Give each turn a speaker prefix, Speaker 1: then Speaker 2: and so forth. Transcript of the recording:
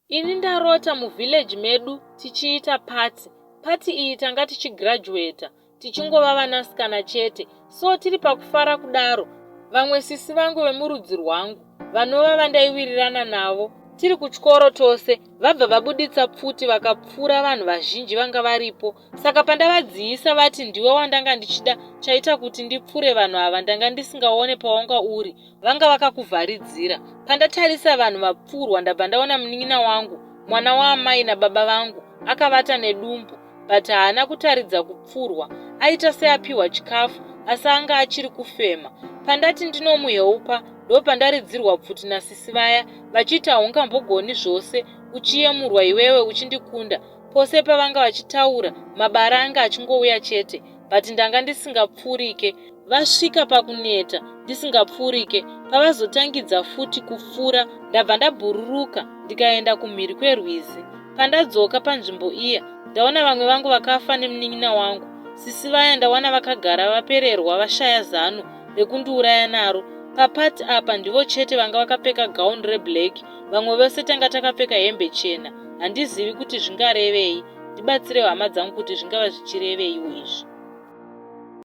Speaker 1: Ini ndarota muvillage medu tichiita party. Party iyi tanga tichigraduater tichingova vanasikana chete so tiri pakufara kudaro vamwe sisi vangu vemurudzi rwangu vanova vandaiwirirana navo tiri kuchikoro tose vabva vabuditsa pfuti vakapfura vanhu vazhinji vanga varipo saka pandavadziisa vati ndiwe wandanga ndichida chaita kuti ndipfure vanhu ava ndanga ndisingaone pawanga uri Vanga vakakuvharidzira. Pandatarisa vanhu vapfurwa ndabva ndaona munin'ina wangu, mwana waamai nababa vangu, akavata nedumbu but haana kutaridza kupfurwa. Aita seapiwa chikafu asi anga achiri kufema. Pandati ndinomuheupa ndopandaridzirwa pfuti nasisi vaya vachiti haungambogoni zvose uchiyemurwa iwewe uchindikunda. Pose pavanga vachitaura mabara anga achingouya chete but ndanga ndisingapfurike. Vasvika pakuneta ndisingapfuurike pavazotangidza futi kupfuura ndabva ndabhururuka ndikaenda kumhiri kwerwizi. Pandadzoka panzvimbo iya ndaona vamwe vangu vakafa nemunin'ina wangu. Sisi vaya ndawana vakagara vapererwa vashaya zano rekundiuraya naro. Paparty apa ndivo chete vanga vakapfeka gown reblack vamwe vose tanga takapfeka hembe chena. Handizivi kuti zvingarevei. Ndibatsirewo hama dzangu kuti zvingava zvichireveiwo izvi.